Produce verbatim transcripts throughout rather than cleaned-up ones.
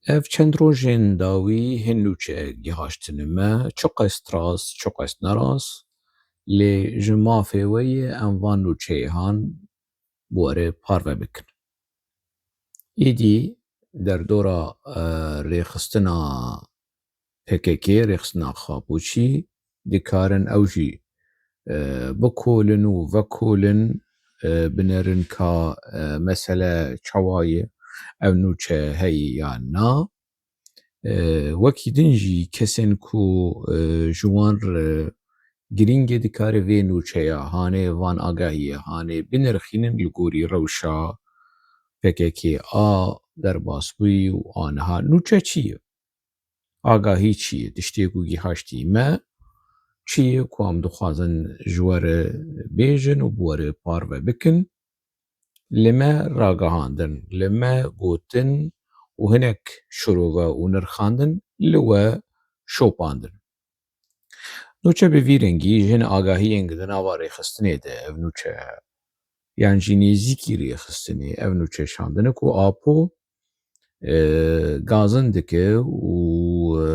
Ev çend rojên dawî hin nûçe gihaştine me, çiqas rast, çiqas nerast, lê ji mafê we ye em van nûçeyê han bi we re parve bikin. Êdî derdora, e, rêxistina P K K, rêxistina Xapûçî, dikarin ew jî, e, bikolin û vekolin, e, binerin ka, e, mesele çawa ye, ev nûçe heye yan na. E, wekî din jî kesên ku, e, ji wan re girîng e dikare vê nûçeya hanê, van agahiyê hanê binirxînin li gorî rewşa P K K a derbasbûyî û aniha nûçe çi ye? Agahî çi ye? Tiştê ku gihaştî me çi ye ku em dixwazin ji we re bêjin û bi we re parve bikin? Li me ragihandin, li me gotin û hinek şirove û nirxandin li we şopandin. Nûçe bi vî rengî ji hin agahiyên di nava rêxistinê de ev nûçe yan jî nêzîkî rêxistinê ev nûçe şandine ku Apo, e, gazin dike û, e,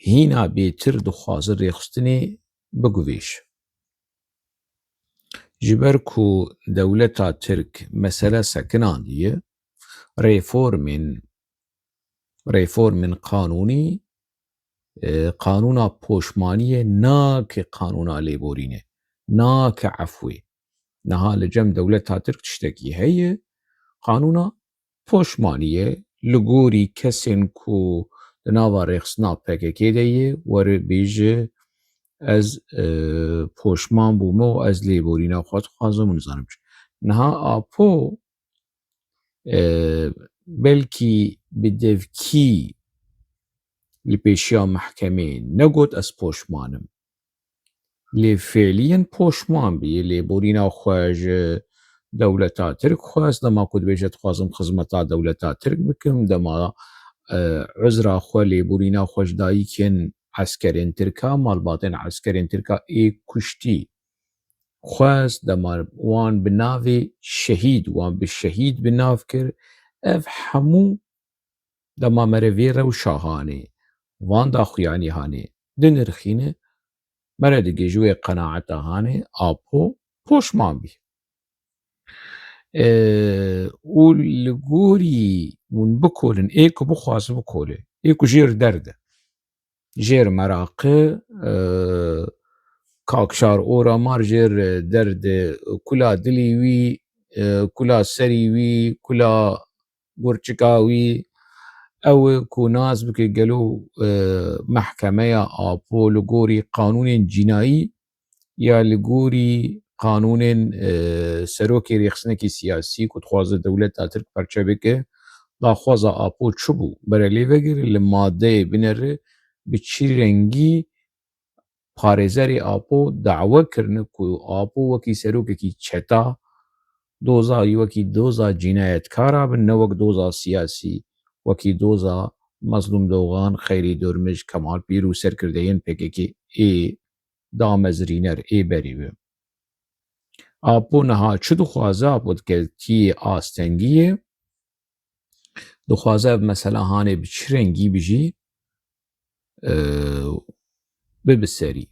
hîna bêtir dixwaze rêxistinê biguvêje. Ji ber ku dewleta Tirk mesele sekinandiye, reformên, reformên qanûnî, e, qanûna poşmaniyê nake qanûna lêborînê, nake efwê. Niha li cem dewleta Tirk tiştekî heye, qanûna poşmaniyê li gorî kesên ku di nava rêxistina P K K de ye, were bêje ez, e, poşman bûme û ez lêborîna xwe dixwazim û nizanim çi. Niha Apo, e, belkî bi devkî li pêşiya mehkemê negot ez poşman im. Lê fêliyen poşman bî, lêborîna xwe ji dewleta Tirk xwest, dema ku dibêje dixwazim xizmeta dewleta Tirk bikim, dema, e, uzra xwe, lêborîna xwe ji dayikên eskerên Tirka, malbatên eskerên Tirka ê kuştî xwest, dema wan bi navê şehîd, wan bi şehîd bi nav kir. Ev hemû dema mere vê rewşa hanê, van daxuyanî hanê dinirxîne, mere digihîje wê qenaeta hanê, Apo poşman bî. E, û li gorî hûn bikolin, ê ku bixwaze bikole, ê ku jêr derde. Jêr meraqi, e, Kakşar Oramar jêr derde, kula dilî wî, e, kula serî wî, kula gurçika wî, ew e ku nas bike gelo, e, mehkemeya Apo li gorî qanûnên cînayî ya li gorî qanûnên, e, serokê rêxistinekî siyasî ku dixwaze dewleta Tirk perçe bike, daxwaza Apo çi bû? Bere lê vegere li madeyê binere bi çi rengî parêzerê Apo dawe kirine ku Apo wekî serokekî çeta doza wî wekî doza cînayetkara bin, ne wek doza siyasî, wekî doza Mezlûm Dogan, Xeyrî Dormij, Kemal Pîr û serkirdeyên P K K ê damezrîner ê berî wê. Apo niha çi dixwaze? Apo diketiyê astengiyê, dixwaze ev mesela hanê bi çi rengî bijî, e, bibi serî.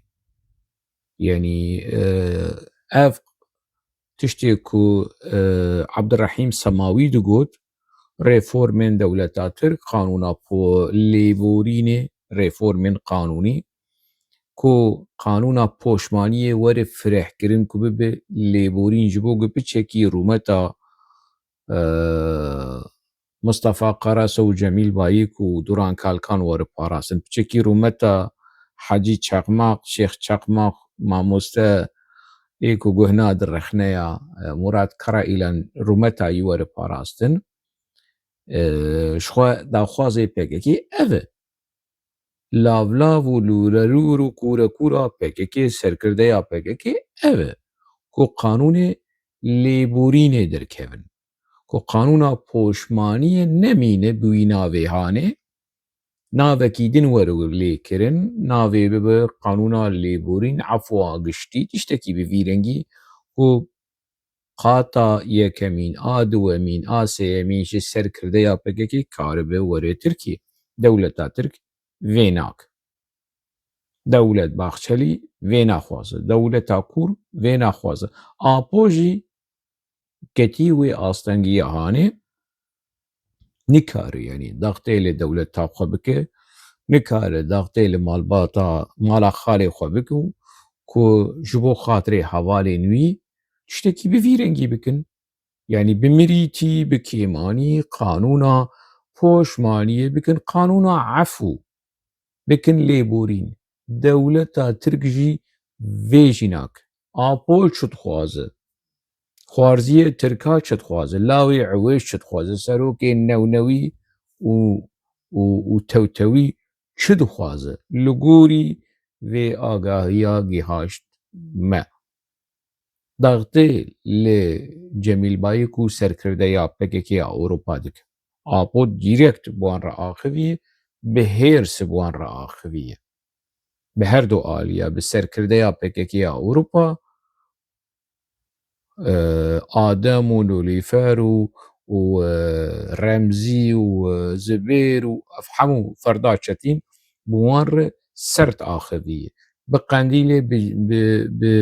Yanî, e, ev tiştê ku, e, Abdurrahîm Semawî digot, reformên dewleta Tirk, qanûna po-, lêborînê, reformên qanûnî, ku qanûna poşmaniyê were firehkirin ku bibe lêborîn ji bo ku piçekî rûmeta, e, Mistefa Karaso û Cemîl Bayik û Duran Kalkan were parastin. Piçekî rûmeta Hecî Çakmaq, Şêx Çakmaq, mamoste ê ku guhna direxne ya, e, Murat Karaîlan rûmeta yî were parastin. E, ji xwe daxwazê P K K ev e. Lavlav û lûrelûr û kûrekûra P K K, serkirdeya P K K ev e ku qanûnê lêborînê derkevin, ku qanûna poşmaniyê nemîne bi wî navê hanê, navekî din were lê kirin, navê bibe qanûna lêborîn, efwa giştî, tiştekî bi vî rengî ku qata yekemîn, a duwemîn, a sêyemîn ji serkirdeya P K K karibe were Tirkiyê. Dewleta Tirk vê nak. Dewlet Bahçelî vê naxwaze. Dewleta Kûr vê naxwaze. Apo jî ketî wê astengiya hanê, nikare, yanî daxtê li dewleta xwe bike, nikare daxtê li malbata, mala xalê xwe bike û ku ji bo xatirê hevalên wî tiştekî bi vî rengî bikin. Yanî bi mirîtî, bi kêmanî, qanûna poşmaniyê bikin, qanûna efû bikin lêborîn. Dewleta Tirk jî vê jî nake. Apo çi dixwaze? Xwarziyê Tirka çi dixwaze? Lawê Ewêj çi dixwaze? Serokê newnewî û, û, û tewtewî çi dixwaze? Li gorî vê agahiya gihaşt me. Daxtê li Cemîl Bayik û serkirdeya P K K ya Ewropa dike. Apo direkt bi wan re axiviye, bi hêrs bi wan re axiviye. Bi her du aliya, bi serkirdeya P K K ya Ewropa, e, Adem û Nilûfer û, û, e, Remzî û, e, Zibêr û ev hemû Ferda Çetîn bi wan re sert axiviye. Bi Qendîlê, bi, bi, bi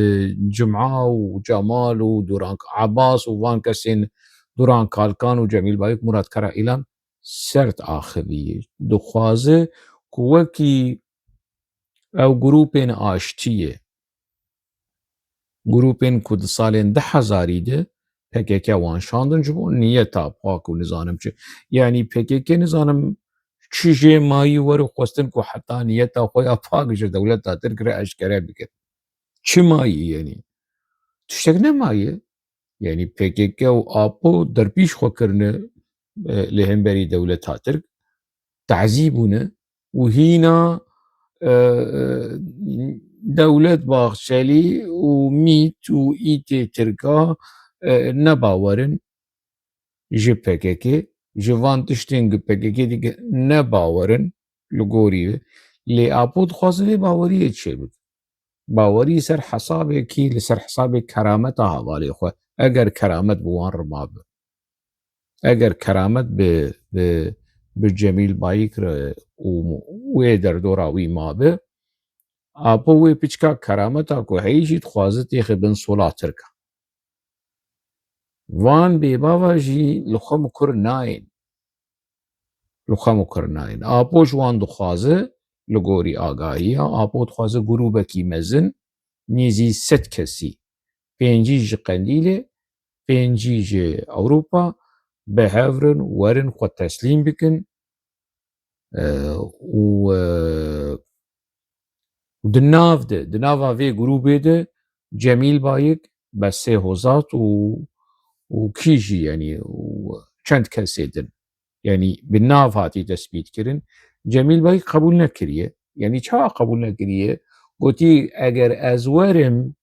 Cuma û Cemal û Duran Abbas û van kesên Duran Kalkan û Cemîl Bayik, Murat Karaîlan sert axiviye. Dixwaze ku wekî ew grûpên aştiyê, grûpên ku di salên du hezarî de P K K wan şandin ji bo niyeta pak û nizanim çi. Yanî P K K nizanim çi jê mayî were xwestin ku heta niyeta xwe ya pak ji dewleta Tirk re eşkere bike. Çi mayî yanî? Tiştek nemaye. Yanî P K K û Apo derpîş xwe kirine, e, li hemberî dewleta Tirk, tazî bûne û hîna, e, e, Dewlet Bahçelî û mît û îtê Tirka, e, ne bawer in ji P K K, ji van tiştên ku P K K dike ne bawer in li gorî wê. Lê Apo dixwaze vê baweriyê çêbike. Bawerî ser hesabekî, li ser hesabê kerameta hevalê xwe. Eger keramet bi wan re mabe, eger keramet bi, bi, bi Cemîl Bayik re û wê derdora wî mabe, Apo wê piçka kerameta ku heyî jî dixwaze têxe bin sola Tirka. Van bêbava jî li xwe mikur nayên. Li xwe mikur nayên. Apo ji wan dixwaze, li gorî agahiya, Apo dixwaze grûbekî mezin, nêzî sed kesî, pêncî ji Qendîlê, pêncî ji Ewropa, bi hev re werin xwe teslîm bikin, e, û, e, di nav de, di nava vê grûbê de Cemîl Bayik, Besê Hozat û, û kî jî, yanî, û çend kesê din. Yanî bi nav hatî tespît kirin. Cemîl Bayik qebûl nekiriye. Yanî çawa qebûl nekiriye? Gotî, eger ez werim,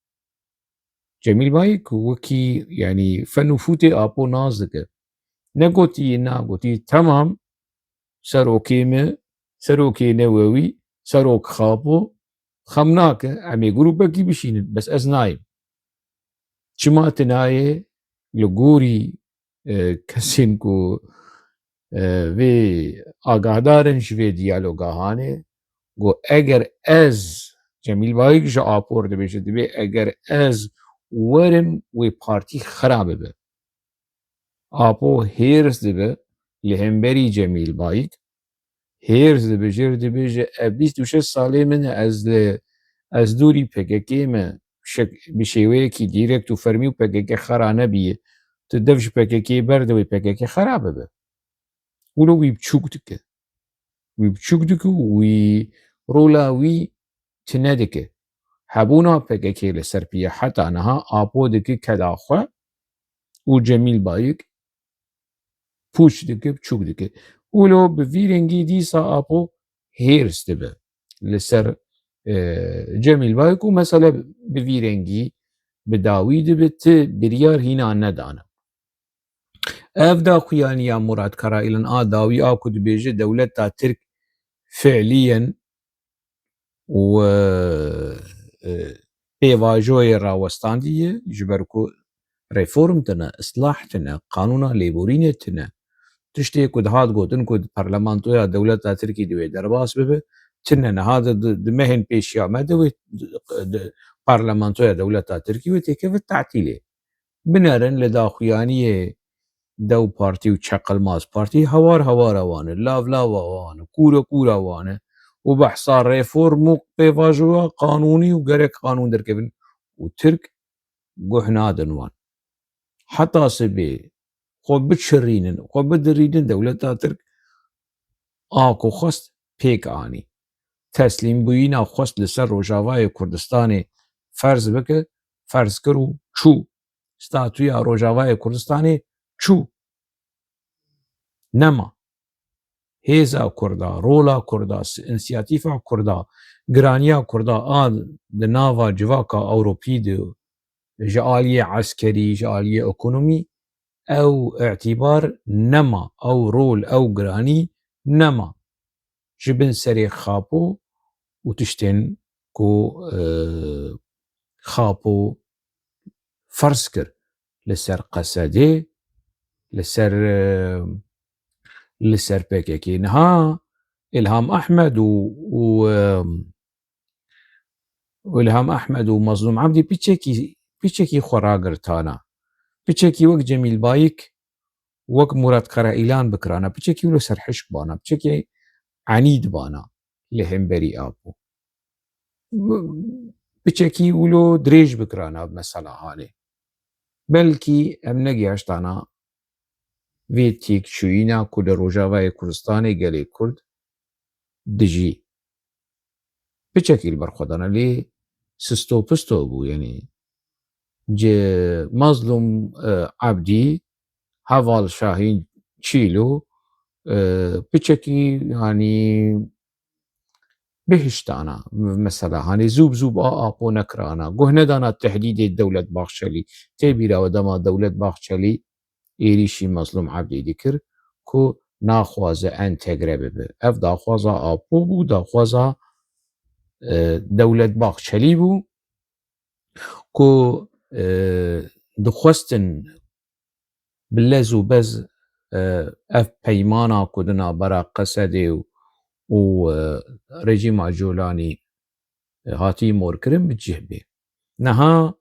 Cemîl Bayik wekî, yanî, fen û fûtê Apo nas dike. Negotî na, gotî, temam, serokê me, serokê newewî, serok Apo, xem nake, em ê grûpekî bişînin, bes ez nayêm. Çima tu nayê? Li gorî, e, kesên ku, e, vê agahdar in ji vê diyaloga hanê, got, eger ez, Cemîl Bayik ji Apo re dibêje, dibê eger ez werim, wê partî xera bibe. Apo hêrs dibe li hemberî Cemîl Bayik, hêrs dibe, jê re dibêje, ev bîst û şeş salê min e, ez li, ez dûrî P K K me, şek-, bi şêweyekî dîrekt û fermî û P K K xera nebiye. Tu dev ji P K K berde, wê P K K xera bibe. Wilo wî biçûk dike. Wî biçûk dike û wî rola wî tune dike. Hebûna P K K li ser piye heta niha Apo dike keda xwe û Cemîl Bayik pûç dike, biçûk dike. Wilo bi vî rengî dîsa Apo hêrs dibe li ser, e, Cemîl Bayik û mesele bi vî rengî bi dawî dibe, ti biryar hîna nedane. Ev daxuyaniya Murat Karayilan a dawî a ku dibêje dewleta Tirk fiiliyen û, e, e, pêvajoyê rawestandî ye, ji ber ku reform tine, islah tine, qanûna lêborînê tine. Tiştê ku dihat gotin ku di parlamentoya dewleta Tirkî divê derbas bibe, tine niha di, di, di mehên pêşiya me de wê di, di parlamentoya dewleta Tirkî wê têkeve tatîlê. Binerin li daxuyaniyê dew partî û çeqilmaz partî hawar hawara wan e, lav lava wan e, kûre kûra wan e û behsa reform û pêvajoya qanûnî û gerek qanûn derkevin û Tirk guh nadin wan. Heta sibê xwe biçirînin, xwe bidirînin dewleta Tirk a ku xwest pêk anî. Teslîmbûyîna xwest li ser Rojavayê Kurdistanê ferz bike, ferz kir û çû. Statûya Rojavayê Kurdistanê çû. Nema. Hêza Kurda, rola Kurda, s-, însiyatîfa Kurda, giraniya Kurda a di nava civaka Ewropî de ji aliyê eskerî, ji aliyê ekonomî, ew îtîbar nema, ew rol, ew giranî nema. Ji bin serê Xapo û tiştên ku, e, Xapo ferz kir li ser Qesedê, li ser, e, li ser P K K. Niha Îlham Ehmed û, û, e, û Îlham Ehmed û Mazlûm Ebdî piçekî, piçekî xwe ragirtana. Piçekî wek Cemîl Bayik, wek Murat Karaîlan bikirana. Piçekî wilo serhişk bana. Piçekî enîd bana li hemberî Apo. Piçekî wilo dirêj bikirana bi mesela hanê. Belkî em negihaştana vê têkçûyîna ku li Rojavayê Kurdistanê gelê Kurd dijî. Piçekî li ber xwe dana lê sisto pisto bû, yanî. Ci Mazlûm, e, Ebdî, heval Şahîn Çîlo, e, piçekî, yanî, bihiştana, mesela, hanê zû bi zû a Apo nekirana, guh nedana tehdîdê Dewlet Baxçelî. Tê bîra we dema Dewlet Baxçelî êrîşî Mazlûm Ebdî dikir ku naxwaze entegre bibe. Ev daxwaza Apo bû, daxwaza, e, Dewlet Baxçelî bû ku, e, dixwestin bi lez û bez, e, ev peymana ku di navbera Qesedê û, û, e, rejîma Colanî, e, hatî morkirin bi cih bê. Niha,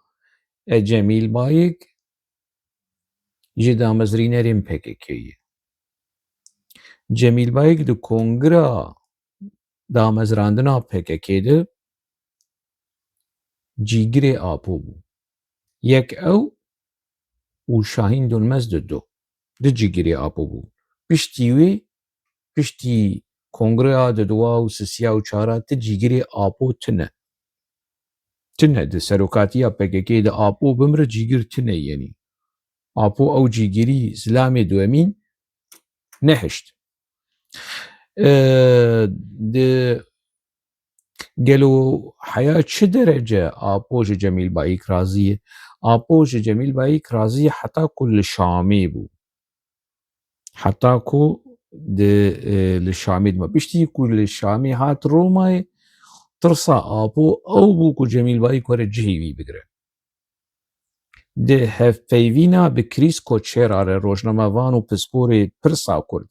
e, Cemîl Bayik ji damezrînerên P K K ye. Cemîl Bayik di kongira damezrandina P K K de cîgirê Apo bû. Yek ew û Şahîn Dönmez di du. Du cîgirê Apo bû. Piştî wê, piştî kongreya di duwa û sisiya û çara ti cîgirê Apo tine. Tine di serokatiya P K K de Apo bimre cîgir tine yenî. Apo ew cîgirî zilamê duemîn nehişt. E, di gelo heya çi derece Apo ji Cemîl Bayik razî ye? Apo ji Cemîl Bayik razî ye heta ku li Şamê bû. Heta ku di, e, li Şamê dima. Piştî ku li Şamê hat Romayê, tirsa Apo ew bû ku Cemîl Bayik were cihê wî bigire. Di hevpeyvîna bi Krîs Koçera re rojnamevan û pisporê pirsa Kurd,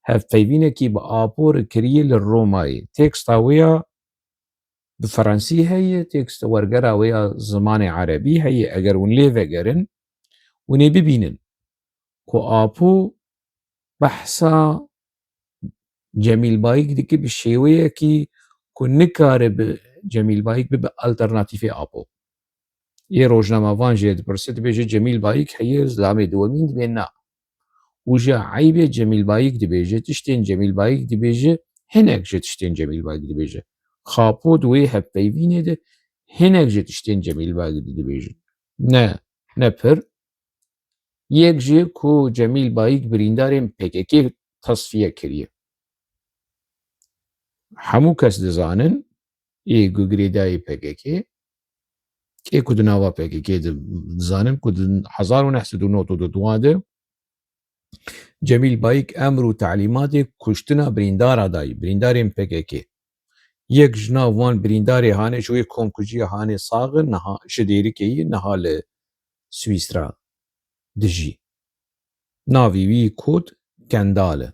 hevpeyvînekî bi Apo re kiriye li Romayê. Teksta wê ya bi Fransî heye, teksta wergera wê ya zimanê Erebî heye. Eger hûn lê vegerin, hûn ê bibînin ku Apo behsa Cemîl Bayik dike bi şêweyekî ku nikare bi Cemîl Bayik bibe alternatîfê Apo. Yê rojnamevan jê dipirse, dibêje Cemîl Bayik heye, zilamê duemîn dibê na. Û ji eybê Cemîl Bayik dibêje, tiştên Cemîl Bayik dibêje, hinek ji tiştên Cemîl Bayik dibêje. Xapo di wê hevpeyvînê de hinek ji tiştên Cemîl Bayik dibêje. Ne, ne pir. Yek jî ku Cemîl Bayik birîndarên P K K tesfiye kiriye. Hemû kes dizanin, ê ku girêdayî P K K, ê ku di nava P K K de dizanin ku di hezar û neh sed û nod û du de Cemîl Bayik emr û telîmatê kuştina birîndara dayî, birîndarên P K K. Yek ji nav wan birîndarê hanê ji wê komkujiya hanê sax in, niha ji Dêrikê ye, niha li Swîsra dijî. Navê wî kot Kendal e.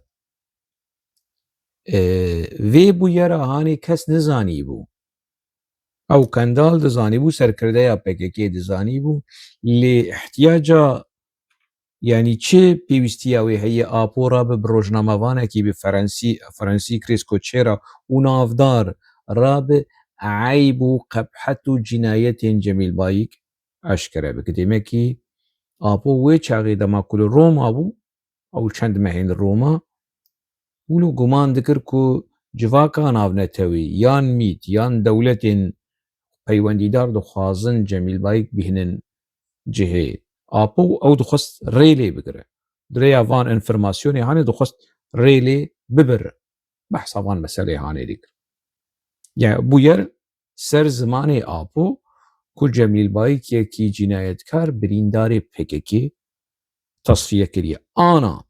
E, vê bûyera hanê kes nizanîbû. Ew Kendal dizanîbû, serkirdeya P K K dizanîbû, lê ihtiyaca, yanî çi pêwîstiya wê heye Apo rabe bi rojnamevanekî, bi Ferensî, Ferensî krêskoçêra û navdar rabe eyb û qebhet û cînayetên Cemîl Bayik eşkere bike. Demekî Apo wê çaxê dema ku li Roma bû, ew çend mehên li Roma, wilo guman dikir ku civaka navnetewî yan mît yan dewletên peywendîdar dixwazin Cemîl Bayik bihînin cihê Apo û ew dixwest rê lê bigire. Di rêya van enfirmasyonê hanê dixwest rê lê bibir. Behsa van meselê hanê dikir. Yani bûyer ser zimanê Apo ku Cemîl Bayik yekî cînayetkar, birîndarê P K K tasfiye kiriye. Ana,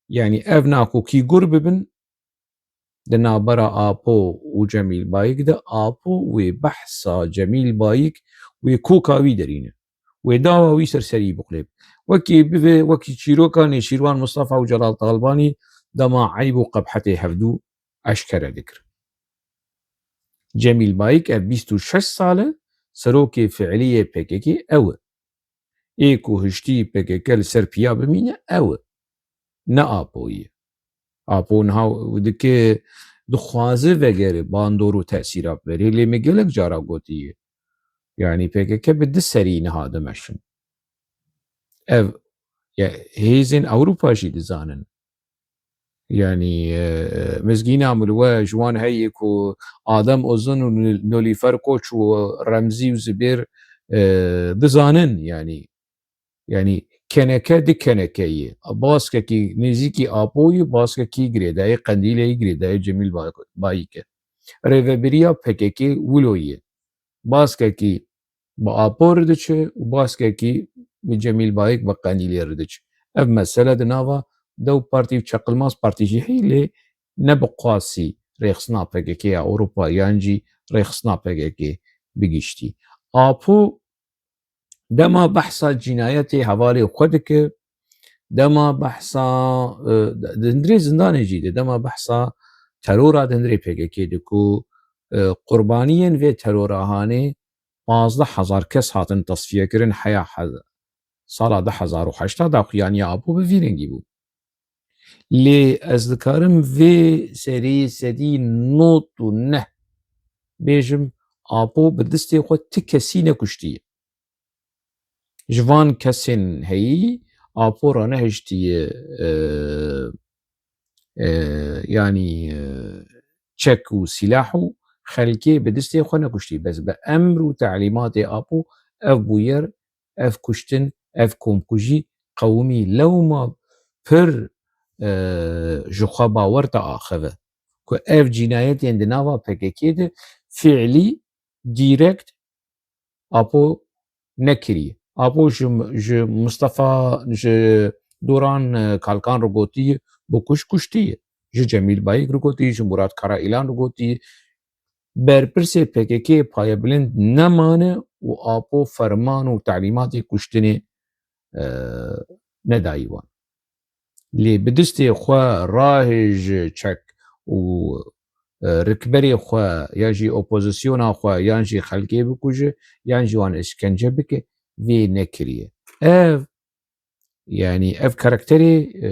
yani ev nakokî gur bibin, di navbera Apo û Cemîl Bayik de Apo wê behsa Cemîl Bayik wê koka wî derîne. Wê dawa wî ser serî biqulêb. Wekî bivê, wekî çîroka Nêçîrvan Mustafa û Celal Talbanî dema eyb û qebhetê hevdû eşkere dikir. Cemîl Bayik ev bîst û şeş sal e, serokê fiilî yê P K K ew e. Ê ku hiştî P K K li ser piya bimîne ew e. Ne Apo ye. Apo niha dike dixwaze vegere bandor û tesîra biberê, lê me gelek cara gotiye. Yanî P K K bi du serî niha dimeşin. Ev, ya, hêzên Ewropa jî dizanin. Yanî, e, mizgîna min li we ji wan heye ku Adem Uzun û Nil-, Nilûfer Koç û Remzî û Zibêr, e, dizanin, yanî. Yanî keneke di keneke ye. Baskekî nêzîkî Apo ye, baskekî girêdayê Qendîlê ye, girêdayê Cemîl Ba-, Bayik e. Rêvebiriya P K K wilo ye. Baskekî bi Apo re diçe û baskekî bi Cemîl Bayik bi Qendîlê re diçe. Ev mesele di nava Dew Partî û Çeqilmaz Partî jî heye, lê ne bi qasî rêxistina P K K ya Ewropa yan jî rêxistina P K K bi giştî. Apo dema behsa cînayetê hevalê xwe dike, dema behsa, e, di hundirê zindanê jî de, dema behsa terora di hundirê P K K de ku, e, qurbaniyên vê terora hanê pazdeh hezar kes hatin tasfiye kirin heya hez-, sala du hezar û heşt daxuyaniya Apo bi vî rengî bû. Lê ez dikarim vê serî sedî nod û neh bêjim, Apo bi destê xwe ti kesî nekuştiye. Ji van kesên heyî Apo ranehiştiye, e, e, yanî, e, çek û sîlah û xelkê bi destê xwe nekuştiye. Bes bi emr û telîmatê Apo ev bûyer, ev kuştin, ev komkujî qewimî lewma pir, e, ji xwe bawer te axive ku ev cînayetên di nava P K K de fiilî, dîrekt Apo nekiriye. Apo ji, ji Mustafa, ji Duran, e, Kalkan re gotiye, bikuş kuştiye. Ji Cemîl Bayik re gotiye, ji Murat Karaîlan re gotiye. Berpirsê P K K payebilind nemane û Apo ferman û telîmatê kuştinê, e, nedayî wan. Lê bi destê xwe rahêje çek û, e, rikberê xwe, ya jî opozisyona xwe, yan jî xelkê bikuje, yan jî wan îşkence bike, vê nekiriye. Ev, yanî ev karakterê, e,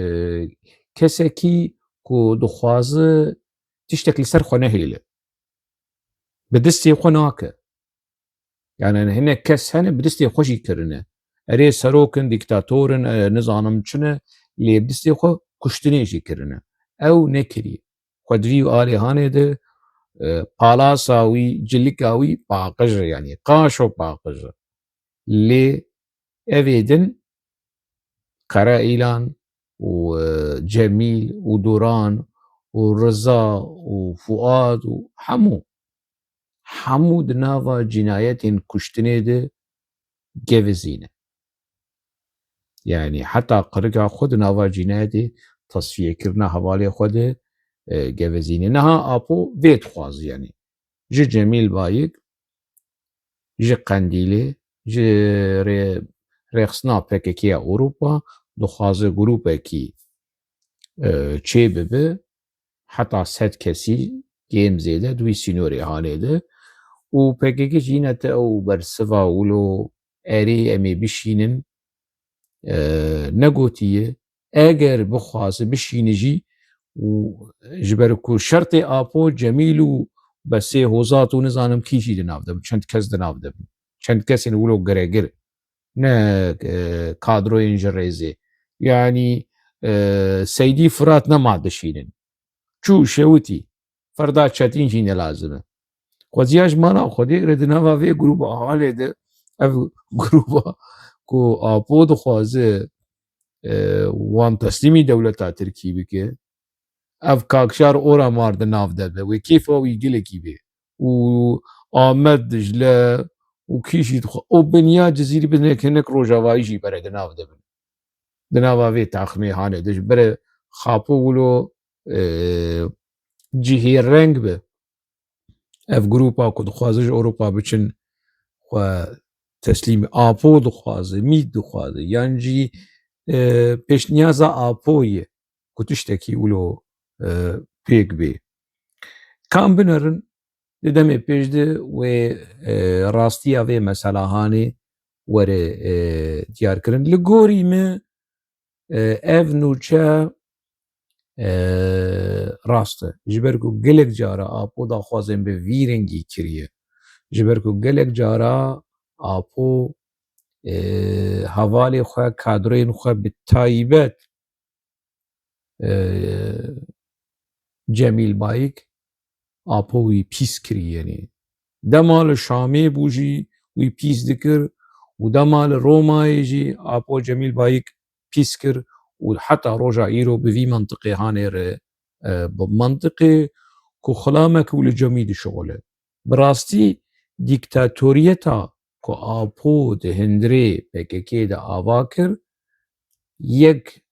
kesekî ku dixwaze tiştek li ser xwe nehêle. Bi destê xwe nake. Yani hinek kes hene bi destê xwe jî kirine. Erê serok in, dîktator in, e, nizanim çi ne, lê bi destê xwe kuştinê jî kirine. Ew nekiriye. Xwe di vî alê hanê de, e, palasa wî, cilika wî paqij e, yani qaşo paqij e. Lê evê din Karaîlan û, e, Cemîl û Duran û Riza û Fuad û hemû, hemû di nava cînayetên kuştinê de gevizî ne. Yani heta qirika xwe di nava cînayetê, tasfiyekirina hevalê xwe de, e, gevizî ne. Niha Apo vê dixwaze, yani ji Cemîl Bayik, ji Qendîlê, ji rê-, rêxistina P K K ya Ewropa dixwaze grûpekî, e, çê bibe, heta sed kesî, kêm zêde, di wî sînorê hanê de. Û P K K jî ne te ew bersiva wilo erê em ê bişînin, e, negotiye. Eger bixwaze bişîne jî û ji ber ku şertê Apo, Cemîl û Besê Hozat û nizanim kî jî di nav de bin, çend kes di nav de bin. Çend kesên wilo giregir. Ne, e, kadroyên ji rêzê. Yanî, e, Seydî Firat nema dişînin. Çû şewitî. Ferda Çetîn jî ne lazim e. Xweziya ji mala Xwedê re di nava vê grûba halê de, ev grûba ku Apo dixwaze, e, wan teslîmî dewleta Tirkî bike, ev Kakşar Oramar di nav de be, wê kêfa wî gelekî bê. Û Amed Dicle û kî jî dixwe, û biniya Cizîrî bi hinek hinek Rojavayî jî bere di nav de bin. Di nava vê taxmê hanê de ji bere Xapo wilo, e, cihê reng be. Ev grûpa ku dixwaze ji Ewropa biçin, xwe teslîmî Apo dixwaze, mît dixwaze, yan jî, e, pêşniyaza Apo ye ku tiştekî wilo, e, pêk bê. Kam binerin, di demê pêş de wê, e, rastiya vê mesela hanê were, e, diyar kirin. Li gorî me, e, ev nûçe, e, rast e. Ji ber ku gelek cara Apo daxwazên bi vî rengî kiriye. Ji ber ku gelek cara Apo, e, hevalê xwe, kadroyên xwe bi taybet, e, Cemîl Bayik, Apo wî pîs kirî, yanî dema li Şamê bû jî wî pîs dikir û dema li Romayê jî Apo Cemîl Bayik pîs kir û heta roja îro bi vî mentiqê hanê re, e, bi mentiqê ku xilamek û li cemî dişixule. Bi rastî dîktatoriyeta ku Apo di hundirê P K K de ava kir, yek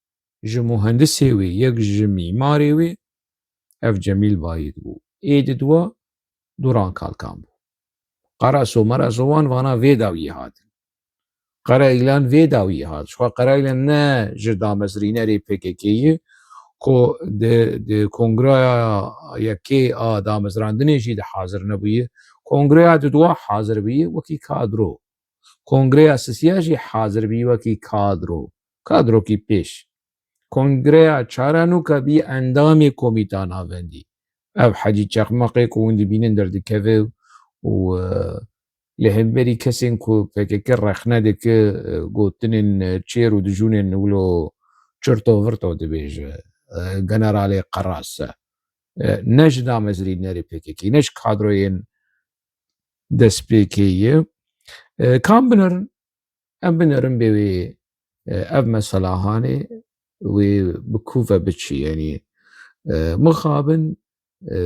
ji muhendisê wê, yek ji mîmarê wê, ev Cemîl Bayik bû. Ê di dua Duran Kalkan bû. Qaraso Meraso wan vana vê dawiyê hatin. Qereîlan vê dawiyê hat. Ji xwe Qereîlan ne ji damezrînerê P K K ye, ku di, di kongreya yekê a damezrandinê jî di hazir nebûye. Kongreya di dua hazir bûye wekî kadro. Kongreya sisiya jî hazir bî wekî kadro. Kadrokî pêş. Kongreya çara nûka bî endamê komîta navendî. Ev Hecî Çeqmeqê ku hûn dibînin derdikeve û, e, li hemberî kesên ku P K K rexne dike, e, gotinên, e, çêr û dijûnên wilo çirto virto dibêje, e, generalê qeras e. E, ne ji damezrînerê P K K, ne ji kadroyên destpêkê ye. E, kam binerin? Em binerin bê wê, e, ev mesela hanê wê bi ku ve biçî. Yanî, e, mixabin, e,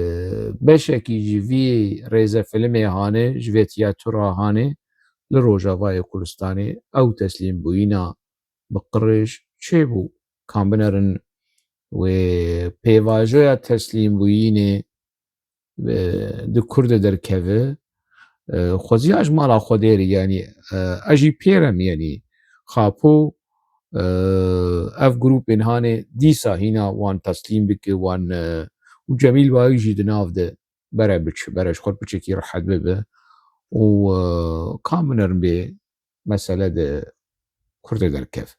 beşekî ji vî rêzefilmê hanê, ji vê tiyatroya hanê li Rojavayê Kurdistanê ew teslîmbûyîna bi qirêj çêbû. Kam binerin wê pêvajoya teslîmbûyînê e, di kur de derkeve. E, xweziya ji mala Xwedê re, yanî, e, ez jî pêrem, yanî, Xapo, e, ev grûpên hanê dîsa hîna wan teslîm bike, wan, e, û Cemîl Bayik jî di nav de bere biçe, bere ji xwe piçekî rehet bibe û, e, kam binerin bê mesele di kur de derkeve.